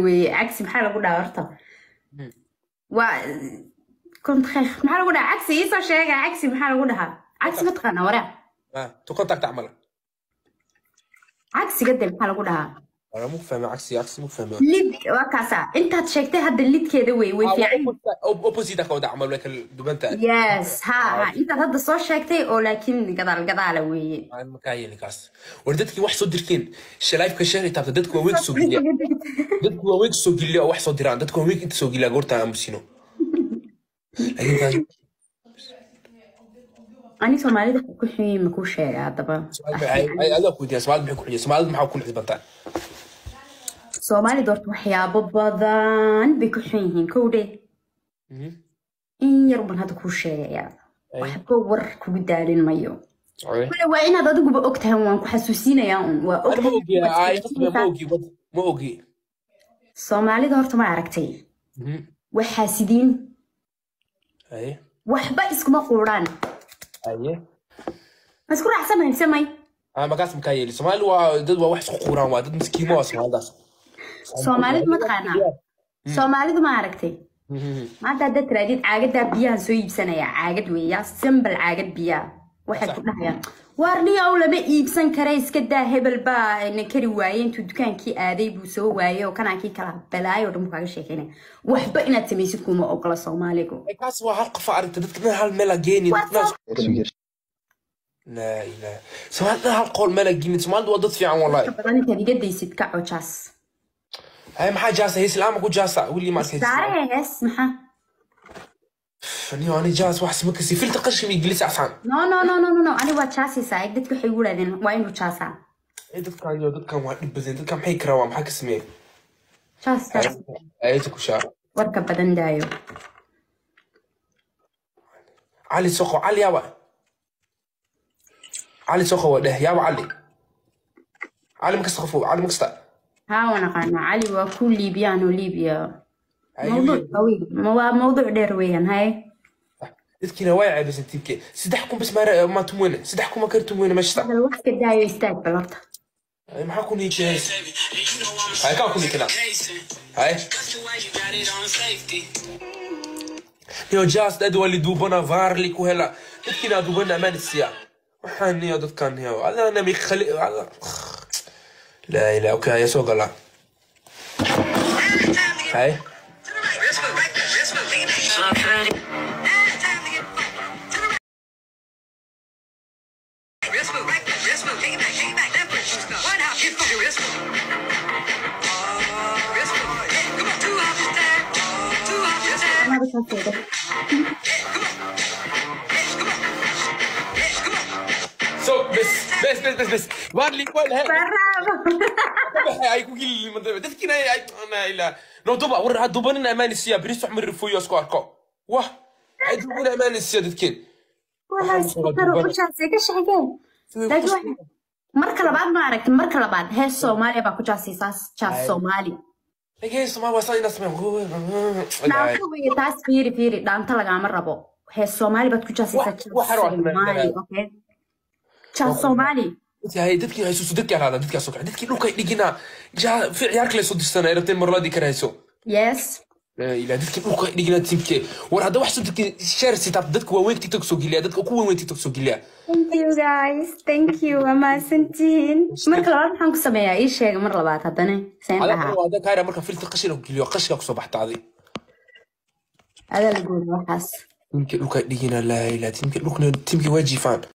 Weeye cagsi maxaa lagu dhahaa horta? Waa contraire. Maxaa lagu dhahaa cagsi? Iisoo sheega cagsi maxaa lagu dhahaa? Cagsi ma taqaanaa waraa? To contact camal. Cagsiga de maxaa lagu dhahaa? Wala ma ku fahmay cagsi, cagsi ma ku fahmay. Lid waa kaasa intaad sheegtay hadda lidkeeda wey way fiican. Opposite ka wada camal, way kala duwan tahay. Yes, ha ha, intaad hadda soo sheegtay oo laakiin gadaal gadaala weeye. Aan ma kaa yeelin kaas. War dadkii wax soo dirkeen shalaifka sheegay taabta, dadku waa weeg soo geliya, dadku waa weeg soo geliya oo wax soo diraan, dadku waa weeg inta soo geliya goorta aamusino, laakiin taas. Ani Soomaalida ku xun ma kuu sheega haddaba? Adaa ku weydiiyaa, Soomaalida maxay ku xun? Soomaalida maxaa ku nixbantaa? Soomaalida horta waxyaabo badan bay ku xun yihiin, kowdhe in yar baan hadda kuu sheegayaa, waxba war kugu daalin mayo. Kule waa inaad adiguba og tahay, waan ku xasuusinayaa un waa og. Ma ogi, ma ogi, ma ogi. Soomaalida horta ma aragtay waa xaasidiin, waxba iskuma quudhaan. Ma isku raacsanahay mise may? Makaas makaa yeeli, Soomaali waa dad waa wax isku quuraan, waa dad miskiimo waa Soomaalidaas. Soomaalidu ma taqaanaa, Soomaalidu ma aragtay maanta haddaad tiraadid caagadaa biyahan soo iibsanaya, caagad weeya, simbal caagad biyaa, waxay ku dhahayaan waar niyow lama iibsan kara, iska daa, hebel baa na kari waayey intuu dukaankii aaday buu soo waayey oo kanaa kii kala balaayo dhan buu kaaga sheekeynaya. Waxba inaad samaysid kuma ogola Soomaaligu. Kaas waa hal qof aragta, dadka dhan hal meel geeni. Laa ilaaha, Soomaalida hal qool meel geenin. Soomaalida waa dad fiican wallahi. Badan intaad iga daysid ka cojaas. Hay, maxaa jaasa? Hees la'aan ma ku jaasa weli ma arkay. Saare hees maxaa? Niyo ani jaas wax ma kasi filta qashin ingiliis asaan. No no no no no, ani waa jaasaysaa. Eg dadka waxay igu yidhahdeen waa inuu jaasaa. Dadkan iyo dadkan waa dhib badan, dadkan maxay karaa, waa maxaa ka sameeyey? Jaas jaas. Ayta ku shaa. Warka badan daayo. Cali Soqo, Cali yaaba, Cali Soqo waa dheh yaaba, Cali, Cali ma kasta qof, Cali ma kasta. Haa, waan aqaanaa Cali, waa ku Liibiyaan oo Liibiya. موضوع طويل، موضوع dheer weeyaan. Haye. Dadkiina way ceebaysan tiibke 3000 bas ma tumweyne, 3000 ma kar tumweyne meesha. Hadal wax ka daayo, istaag bal horta. Maxaa ku niikay? Hay, kaa ku niikina. Hay, niyo jaas dad waa liduubana vaarli ku hela, dadkiina duubana amaan isiya waxaan niyo dadkan niyo adana mi khali. Laa ilaa, okay, ya soo gala. Hay. So bes bes bes bes bes waarli wala ay ku gili dadkiina ay ilaa no duba war ha dubanina amaan isiya bris wax mar fuyo isku arko wah ay dubana amaan isiya dadkiin. Marka labaad ma aragti, marka labaad hees Soomaaliya baa ku jaasaysaas, jaas Soomaali. Hees Soomaali waa saa inaa sameeyo. Dhaanto weeye taas, fiiri fiiri, dhaanto lagaama rabo, hees Soomaali baad ku jaasaysaa, jaas Soomaali, okay, jaas Soomaali. Dadkii haysuusu, dadkii alaada, dadkii soo kacay, dadkii dhulka ay dhiginaa fi ciyaar kale soo dirsanay rabteen marladii kale hayso. Yes. Ilaa dadkii dhulka ay dhiginaa tiimke. War hadda wax soo dadkii share si taab, dadka waaweyn TikTok soo geliya, dadka ku weyn TikTok soo geliya. Thank you guys, thank you, waa mahadsantihiin. Marka labaad maxaan ku sameeyaa? Ii sheega mar labaad haddana seen dhahaa. Ada kaira marka filter qashin ku geliyo, qashinka kusoo baxta adi. Adaa la gooda waxaas. Tiimke dhulka ay dhiginaa, laa ilaa tiimke dhulkna, tiimke waa jiifaan.